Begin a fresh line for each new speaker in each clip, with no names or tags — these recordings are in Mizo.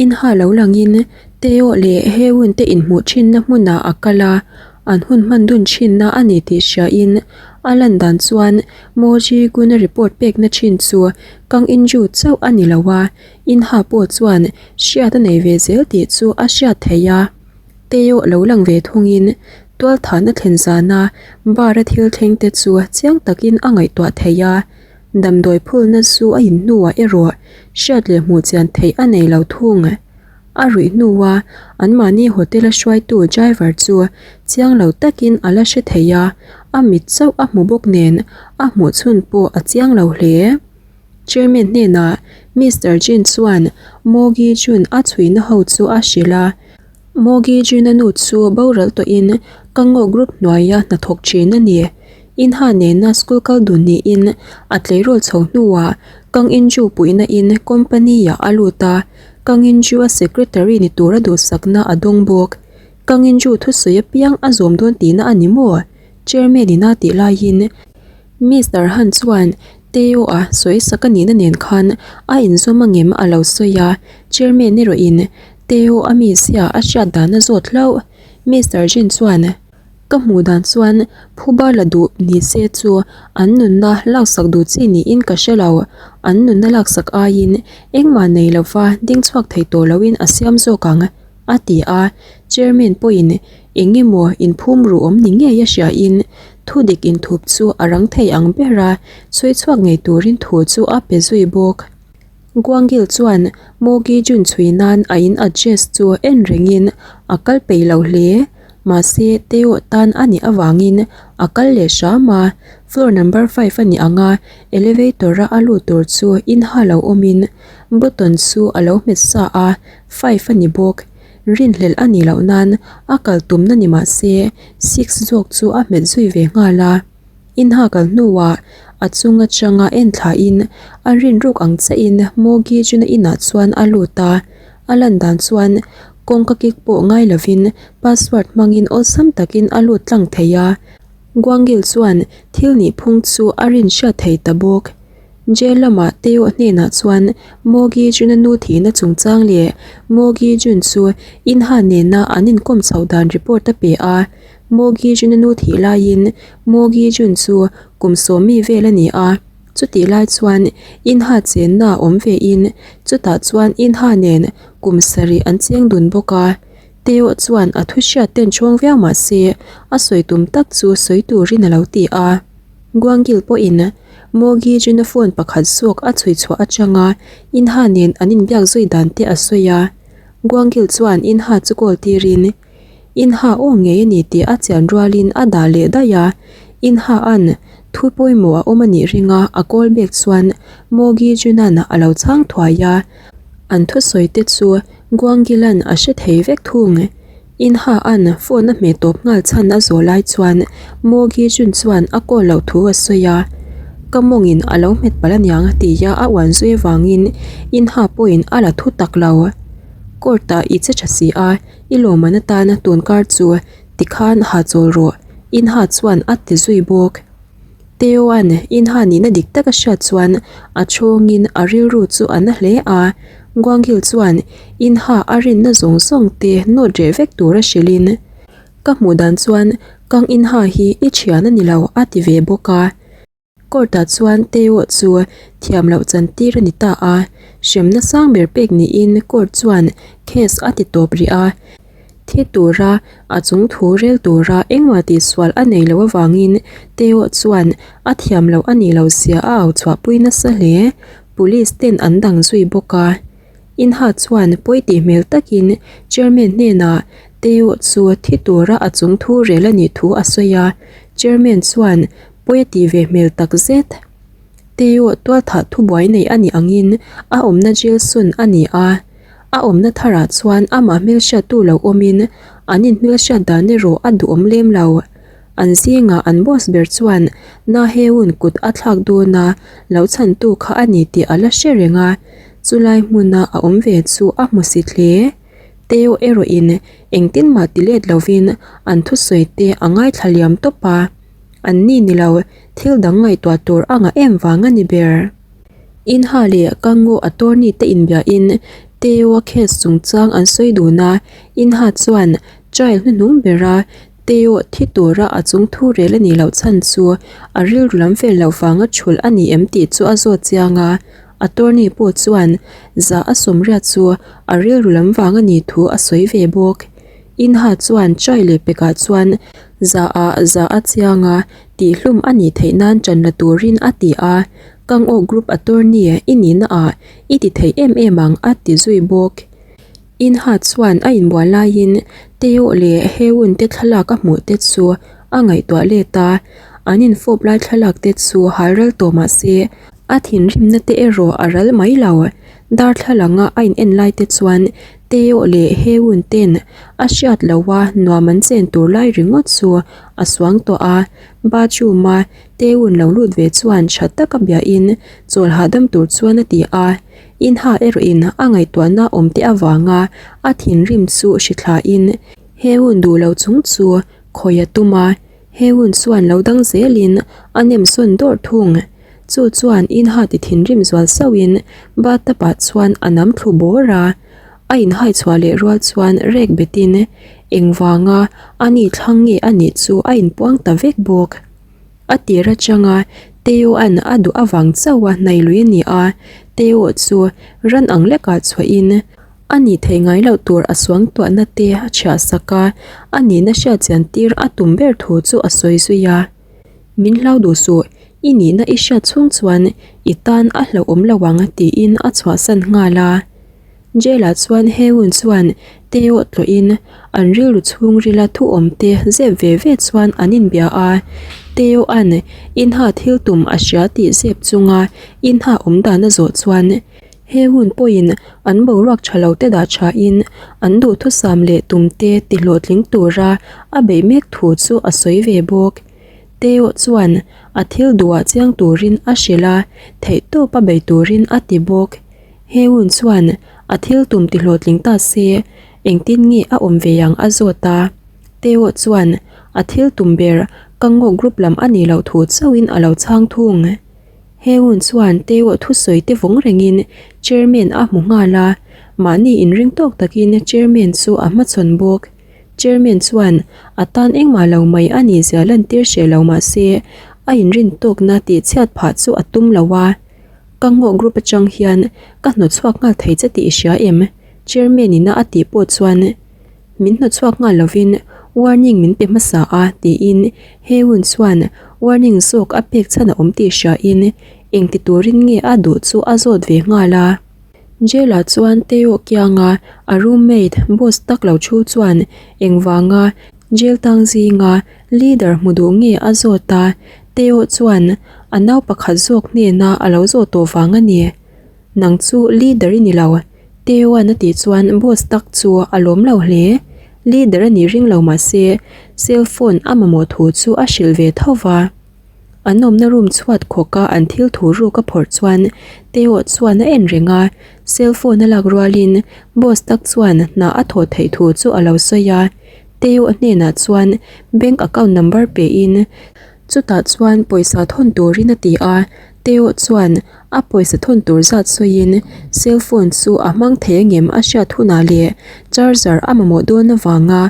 Inha lo langin Teo leh Heun te inhmuh thinna hmunah a kal a, an hun hman dun thinna a ni tih hriain a lan dan chuan Moji Gun-a report pekna thin chu Kang In-ju chauh a ni lo a, Inha pawh chuan hriat a nei ve zel tih chu a hriat theih a. Teo lo lang ve thungin tualthahna thlen zana bar-a thil thleng te chu chiang takin a ngaihtuah theih a. Damdawi phulna chu a in hnuah erawh hriat leh hmuh chian theih a nei lo thung. A ruih hnua anmahni hotel-a hruaitu driver chu chiang lo takin a la hre thei a, a mit chauh a hmu bawk nen a hmuh chhun pawh a chiang lo hle. Chairman hnenah Mister Jin chuan Mogi Jun a chhuina ho chu a hrilh a. Mogi Jun-a nu chu boral tawhin Kango Group hnuaia hnathawk thin a ni. Inha nena school kal dun niin a tleirawl chho hnuah Kang In-ju puihna in company-ah a lut a, Kang In-ju a secretary ni tura duhsakna a dawng bawk. Kang In-ju thusawi apiang a zawm dawn tihna a ni maw? Chairman in a tih laiin Mister Han chuan Teo-a sawisak a nihna nen khan a inzawm angem a lo sawi a, Chairman erawhin Teo a mizia a hriat dan a zawt hlauh. Mister Jin chuan, Ka hmuh dan chuan phuba la duh ni se chu an nunna laksak duh chi niin ka hre lo. An nunna laksak aiin engmah nei lova ding chhuak thei tawh loin a siam zawk ang, a ti a. Chairman pawhin eng emaw inphum ruh awm ni ngei a hriain thudik inthup chu a rang thei ang ber a, chhui chhuak ngei turin thu chu a pe zui bawk. Guangil chuan Mogi Jun chhui nan a in address chu en rengin a kal peih lo hle. Mahse Teo tan a nih avangin a kal leh hram a, floor number five a nih anga elevator a a lut tur chu in ha lo awmin button chu a lo hmet sa a, five a ni bawk. Rinhlelh a nih loh nan a kal tumna ni mahse six zawk chu a hmet zui ve nghal a. Inha kal hnuah a chung atanga en thlain a rinruk ang chiahin Mogi chuna inah chuan a lut a, a lan dan chuan kawngka kik pawh ngai lovin password hmangin awlsam takin a lut tlang thei a, Guangil chuan thil nihphung chu a rin hriat thei ta bawk. Jail lamah Teo hnenah chuan Mogi chuna nu thihna chungchang leh Mogi Jun chu Inha nena an inkawm chhoh dan report a pe a, Mogi Jun-a nu thih laiin Mogi Jun chu kum sawmi vel a ni a, chutih lai chuan Inha chenna a awm vein chutah chuan Inha nen kum sarih an cheng dun bawk a. Teo chuan a thu hriat ten chhawng viau mah se a sawi tum tak chu sawi turin a lo ti a. Guangil pawhin Mogi Jun-a phone pakhat zawk a chhui chhuah atanga Inha nen an inbiak zui dan te a sawi a. Guangil chuan Inha chu call tirin Inha aw ngei a ni tih a chian rualin a dah leh daih a, Inha an thu pawimawh a awm a nih ringa a call back chuan Mogi Junan a lo chhang thuai a, an thusawi te chu Guangilan a hre thei vek thung. Inha an phone a hmeh tawp nghal chhan a zawh lai chuan Mogi Jun chuan a call loh thu a sawi a, ka mawngin a lo hmet palh aniang tia a uan zui avangin Inha pawhin a la thu tak lo. Court ah i che tha si a. I lawmman atana tun kar chu tikhan ha chawl rawh, Inha chuan a ti zui bawk. Teo-a'n Inha nihna dik tak a hriat chuan a chhawngin a rilru chu a na hle a, Guangil chuan Inha a rinna zawng zawng te nawt reh vek tur a hrilhin, Ka hmuh dan chuan Kang Inha hi i thian a ni lo a ti ve bawk a. Court-ah chuan Teo chu thiam loh chan tir a ni ta a, hremna sang ber pek niin court chuan case a ti tawp rih a. Thi tura a chung thu rel tura engmah tihsual a nei loh avangin Teo chuan a thiam loh a nih loh zia a au chhuahpui nasa hle. Police ten an dang zui bawk a. Inha chuan pawi tih hmel takin Chairman hnenah Teo chu thi tura a chung thu rel a nih thu a sawi a, Chairman chuan Pawi a tih ve hmel tak zet. Teo tualthah thubuai nei a nih angin a awmna jail sun a ni a. A awmna tharah chuan amah hmelhriattu lo awmin an inhmelhriat dan erawh a duhawm lem lo. An zingah an boss ber chuan Na Heun kut a thlak dawn a, lo chhantu kha a ni tih a la hre reng a, chulai hmuna a awm ve chu a hmusit hle. Teo erawhin engtin mah ti let lovin an thusawi te a ngaithla liam tawp a. An ni ni lo, thil dang ngaihtuah tur a ngah em vang a ni ber. Inha leh Kango attorney te inbiahin Teo-a case chungchang an sawi dun a, Inha chuan trial hnuhnung bera Teo thi tura a chung thu rel a nih loh chhan chu a rilru lam fel loh vanga thulh a ni em tih chu a zawt chiang a. Attorney pawh chuan za a sawmriat chu a rilru lam vang a nih thu a sawi ve bawk. Inha chuan Chai leh Pekah chuan za ah za a chiang a, tihhlum a nih theih nan ṭan la turin a ti a. Kang aw group attorney i nihna ah i ti thei em em ang a ti zui bawk. Inha chuan a inbual laiin Teo leh Heun te thlalak a hmuh te chu a ngaihtuah let a, an infawp lai thlalak te chu hal ral tawh mah se a thinrimna te erawh a ral mai lo. Darthlalanga a in en lai te chuan Teo leh Heun ten a hriat loha nuam an chen tur lai ringawt chu a suang tawh a, bathroom a Teun lo lut ve chuan tha taka biahin chawl hahdam tur chuan a ti a. Inha erawhin a ngaihtuahna awm te avanga a thinrim chu hrithlain he hun duh lo chung chu khawi a tum a, he hun chuan lo dang zelin a nem sawn dawrh thung. Chu chuan Inha ti thinrim zual sauhin bathtub ah chuan a nam thlu bawr a, a inhai chhuah leh rual chuan rek betin engvanga a ni thlang nge a nih chu a inpuang ta vek bawk. A tir atanga Teo-a'n a duh avang chauha hnai lui a ni a, Teo chu ran ang lekah chhuahin a nih theih ngai loh tur a suangtuahna te a chhiah sak a, a nihna hriatchian tir a tum ber thu chu a sawi zui a. Min hlau duh suh, i nihna i hriat chhung chuan i tan a hlauhawm lo ang tiin a chhuahsan nghal a. Jail-ah chuan Heun chuan Teo tlawhin an rilru chhungrila thu awmte zep ve ve chuan an inbia a. Teo-a'n Inha thil tum a hria tih zep chunga Inha awm dan a zawh chuan Heun pawhin an boruak tha lo te dah thain an duhthusam leh tumte tihlawhtling tura a beih mek thu chu a sawi ve bawk. Teo chuan a thil duhah chiang turin a hrilh a, theihtawp a bei turin a ti bawk. Heun chuan a thil tum ti hlawhtling ta se, engtin nge a awm ve ang a zawt a. Teo chuan a thil tum ber Kangok group lam a nih loh thu chauhin a lo chhang thung. Heun chuan Teo thusawi te vawng rengin chairman a hmu nghal a, mahni inring tawk takin chairman chu a hmachhawn bawk. Chairman chuan a tan engmah lo mai a nih zia lantir hreh lo mah se, a inrin tawkna tihchhiat phah chu a tum lo a. Ka ngawh group atang hian ka hnawtchhuak nghal thei che tih i hria em? Chairman ina a tih pawh chuan min hnawtchhuak nghal lovin warning min pe hmasa a tiin Heun chuan warning zawk a pek chhan a awm tih hriain engti turin nge a duh chu a zawt ve nghal a. Jail ah chuan Teo kianga a roommate boss tak lo thu chuan engvanga jail tang zinga leader hmu duh nge a zawt a, Teo chuan a nau pakhat zawk hnena a lo zawh tawh vang a ni. Nang chu leader i ni lo, Teo-a'n a tih chuan boss tak chu a lawm lo hle. Leader a nih ring lo mah se cell phone a mamawh thu chu a hrilh ve tho va. An awmna room chhuat khawka an thil thu ruk a phawrh chuan Teo chuan a en reng a, cell phone a lak rualin boss tak chuan hna a thawh theih thu chu a lo sawi a. Teo hnenah chuan bank account number pein chutah chuan pawisa thawn turin a ti a, Teo chuan a pawisa thawn tur zat sawiin cell phone chu a hmang thei angem a hriat hunah leh charger a mamawh dawn avanga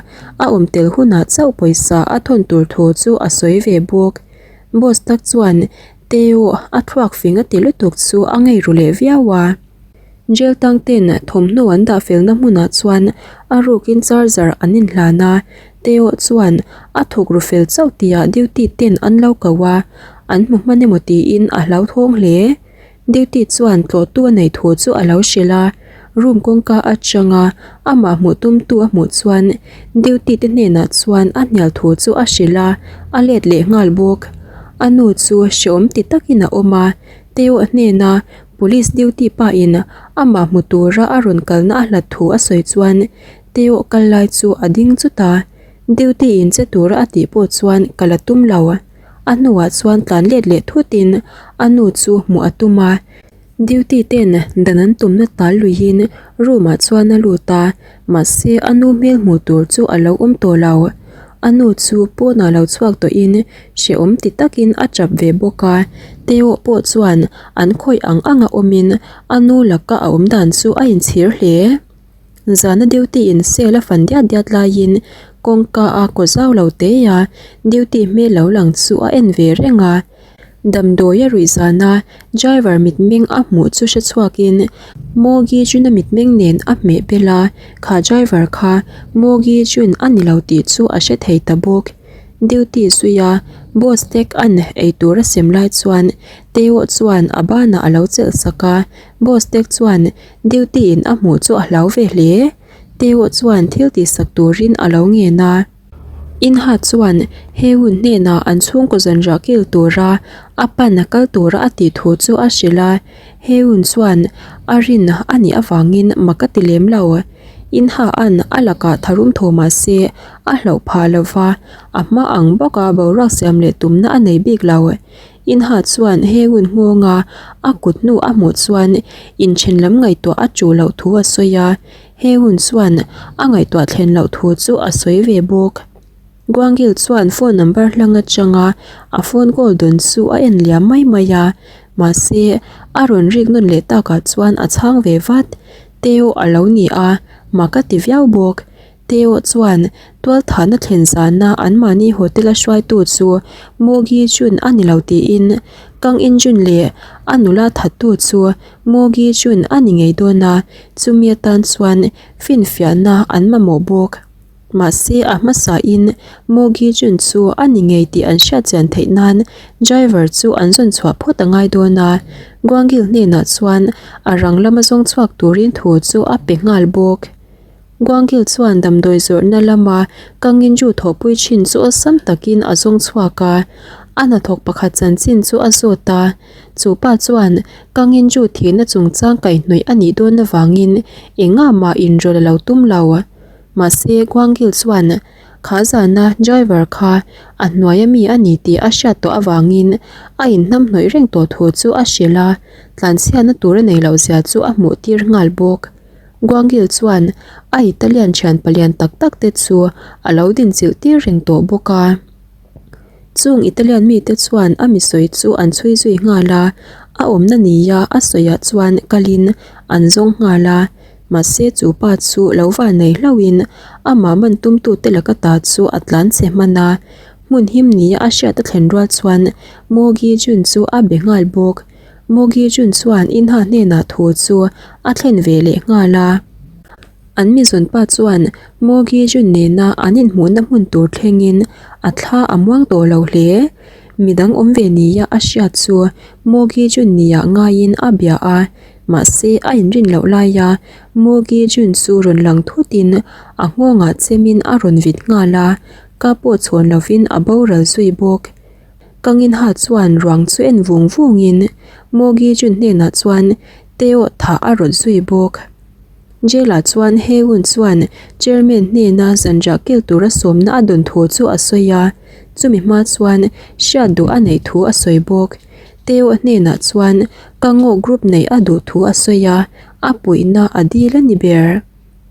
a awm tel hunah chauh pawisa a thawn tur thu chu a sawi ve bawk. Boss tak chuan Teo a thluak fing a ti lutuk chu a ngei ru leh viau a. Jail tang ten thawmhnaw an dah felna hmunah chuan a rukin charger an inhlan a, Teo chuan a thawk ru fel chauh tihah duty ten an lo ko a, an hmu hman emaw tiin a hlauthawng hle. Duty chuan tlawhtu a neih thu chu a lo hrilh a, room kawngka atanga amah hmuh tumtu a hmuh chuan duty te hnenah chuan a hnial thu chu a hrilh a, a let leh nghal bawk. A nu chu hreawm ti takin a awm a, Teo hnena Police duty pa in amah hmu tura a rawn kalna a hlat thu a sawi chuan Teo kal lai chu a ding chut a, duty in che tura a tih pawh chuan ka la tum lo. A hnuah chuan tlan let leh thut in a nu chu hmuh a tum a, duty ten dan an tumna tal luihin room ah chuan a lut a, mahse a nu hmel hmuh tur chu a lo awm tawh lo. A nu chu pawnah lo chhuak tawhin hrehawm ti takin a tap ve bawk a. Teo pawh chuan an khawih ang anga awmin a nu laka a awm dan chu a inchhir hle. Zana duty in cell a fan diat diat laiin kawngka a kaw zau lo te a, duty hmel lo lang chu a en ve reng a. Damdawi a ruih zana driver mitmeng a hmuh chu hre chhuakin Mogi Jun-a mitmeng nen a hmeh bel a, kha driver kha Mogi Jun a ni lo tih chu a hre thei ta bawk. Duty zuia boss tek an eitur a sem lai chuan Teo chuan a banah a lo chelh sak a, boss tek chuan duty in a hmuh chu a hlau ve hle. Teo chuan thil tihsak turin a lo ngen a. Inha chuan Heun hnenah an chhungkaw zanriah kil tura a pan a kal tura a tih thu chu a hrilh a, Heun chuan a rin a nih avangin mak a ti lem lo. Inha an a lakah tharum thaw mah se a hlauh phah lo va, a hma ang bawka boruak siam leh tumna a nei bik lo. Inha chuan Heun nghawnga a kut hnu a hmuh chuan inthen lam ngaihtuah a chu loh thu a sawi a. He hun chuan a ngaihtuah thlen loh thu chu a sawi ve bawk. Guangil chuan phone number hlang atanga a phone call dawn chu a en liam mai mai a, mahse a rawn rik nawn leh takah chuan a chhang ve vat. Teo a lo ni a, mak a ti viau bawk. Teo chuan tualthahna thlen zana anmahni hotel a hruaitu chu Mogi Jun a ni lo tiin Kang In Jun leh a nula thattu chu Mogi Jun a ni ngei dawn a, chumi atan chuan finfiahna an mamawh bawk. Mahse a hmasain Mogi Jun chu a ni ngei tih an hriatchian theih nan driver chu an zawn chhuah phawt a ngai dawn a, Guangil hnenah chuan a rang lama zawng chhuak turin thu chu a pe nghal bawk. Guangil chuan damdawi zawrhna lama Kanginju thawhpui thin chu awlsam takin a zawng chhuak a, a hnathawk pakhat chanchin chu a zawt a. Chu pa chuan Kanginju thihna chungchang kaihhnawih a nih dawn avangin engah mah inrawlh a lo tum lo. Mahse, Guangil chuan kha zana driver kha a hnuaia mi a ni tih a hriat tawh avangin a inhnamhnawih reng tawh thu chu a hrilh a, tlanchhiatna tur a nei loh zia chu a hmuh tir nghal bawk. Guangil chuan a Italian thian palian tak tak te chu a lo dinchilh tir reng tawh bawk a. Chung Italian mite chuan a mi sawi chu an chhui zui nghal a, a awmna nia a sawiah chuan kalin an zawng nghal a. Mahse chu pa chu lo van nei hlauhin amah man tumtute laka ta chu a tlan che hman a. Hmun him nia a hriat a thlen rual chuan Mogi Jun chu a be nghal bawk. Mogi Jun chuan Inha hnenah thu chu a thlen ve leh nghal a. An mizawn pa chuan Mogi Jun nena an inhmuhna hmun tur thlengin a thla a muang tawh lo hle. Midang awm ve nia a hriat chu Mogi Jun nia ngaiin a bia a, mahse a inrin loh laia Mogi Jun chu rawn lang thutin a nghawngah chemin a rawn vit nghal a, ka pawh chhawn lovin a boral zui bawk. Kanginha chuan ruang chu en vung vungin Mogi Jun hnenah chuan Teo thah a rawt zui bawk. Jail-ah chuan Hae-un chuan chairman hnena zanriah kil tura sawmna a dawn thu chu a sawi a, chumi hma chuan hriat duh a neih thu a sawi bawk. Teo hnenah chuan Kango group neih a duh thu a sawi a, a puihna a dil a ni ber.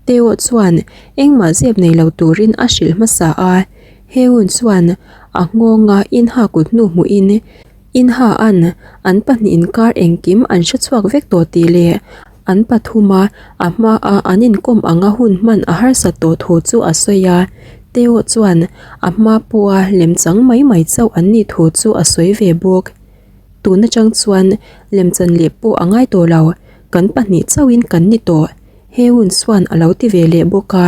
Teo chuan engmah zep nei lo turin a hrilh hmasa a, Hae-un chuan a nghawnga inha kut hnu hmuhin Inha an an pahnih inkar engkim an hre chhuak vek tawh tih leh An pathum a, a hmaa an inkawm anga hun hman a harsat tawh thu chu a sawi a. Teo chuan a hma pawha lemchang mai mai chauh an nih thu chu a sawi ve bawk. Tun atang chuan lemchan leh pawh a ngai tawh lo, kan pahnih chauhin kan ni tawh, Heun chuan a lo ti ve leh bawk a.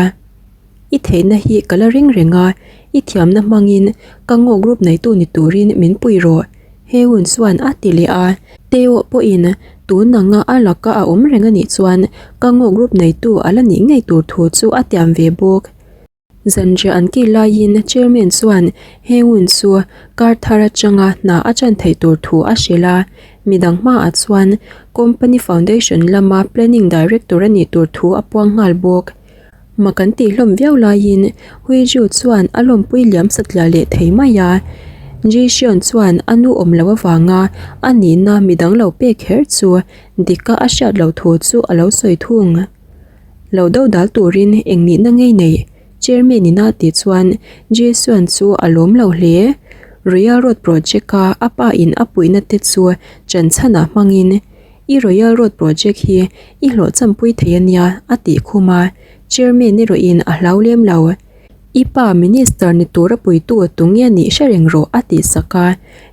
I theihna hi ka la ring reng a, i thiamna hmangin ka ngaw group neitu ni turin min pui rawh, Heun chuan a ti leh a. Teo pawhin tun anga a laka a awm reng a nih chuan ka ngaw group neitu a la nih ngei tur thu chu a tiam ve bawk. Zanriah an kil laiin chairman chuan Heun chu kar thar atanga hna a chan theih tur thu a hrilh a, midang hmaah chuan company foundation lama planning director a nih tur thu a puang nghal bawk. Mak an tih hlawm viau laiin Huiju chuan a lawmpui liam satliah leh thei mai a. Ji-Seon chuan a nu awm loh avanga a nihna midang lo pek kher chu dika a hriat loh thu chu a lo sawi thung. Lo dodal turin eng nihna ngei nei? Chairman in a tih chuan Jason chu a lawm lo hle. Royal Road Project a a pa in a puihna te chu ṭan chhanah hmangin I Royal Road Project hi i hlawhchhampui thei a nia a tih khum a, Chairman erawhin a hlau lem lo. I pa Minister ni tura puitu tunge a nih hre reng rawh a tih sak a,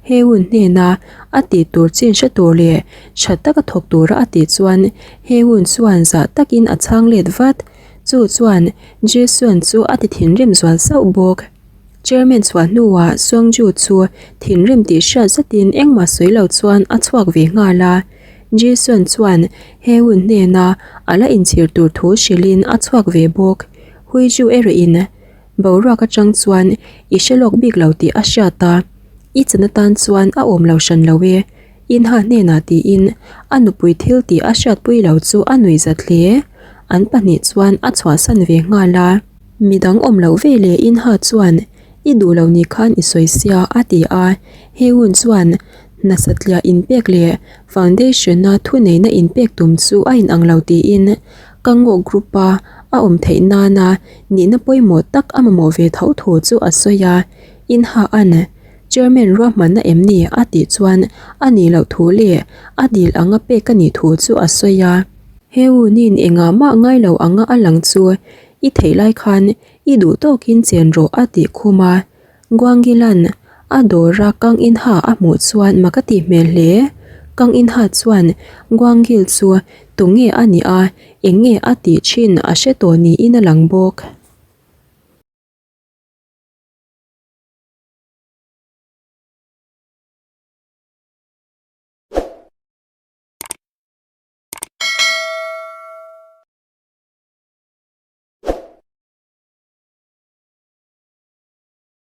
he hun hnena a tih tur chin hre tur leh tha taka thawk tura a tih chuan he hun chuan zah takin a chhang let vat. Chu chuan Jason chu a ti thinrim zual sauh bawk. Chairman chhuah hnuah Songju chu thinrim tih hriat zetin engmah sawi lo chuan a chhuak ve nghal a. Jason chuan he hun hnena a la inchhir tur thu hrilhin a chhuak ve bawk. Huiju erawhin boruak atang chuan i hre lawk bik lo tih a hriat a, i chan atan chuan a awm lo hran lo e, Inha hnenah tiin a nupui thil tih a hriatpui lo chu a nuihzat hle. An pahnih chuan a chhuahsan ve nghal a. Midang awm loh ve leh Inha chuan i duh lo ni khan i sawi sia a ti a, he hun chuan hna satliah inpek leh foundation-a thuneihna inpek tum chu a inang lo tiin Ka ngawk group a a awm theih nana nihna pawimawh tak a mamawh ve tho thu chu a sawi a, Inha an Chairman ruahmanna em ni a tih chuan a nih loh thu leh a dil anga pek a nih thu chu a sawi a. He unin engah mah ngai lo anga a lang chu i theih lai khan i duh tawkin chen rawh a tih khum a. Guangilan a dawra Kang Inha a hmuh chuan mak a tih hmel hle. Kang Inha chuan Guangil chu tunge a nih a, eng nge a tih thin a hre tawh niin a lang bawk.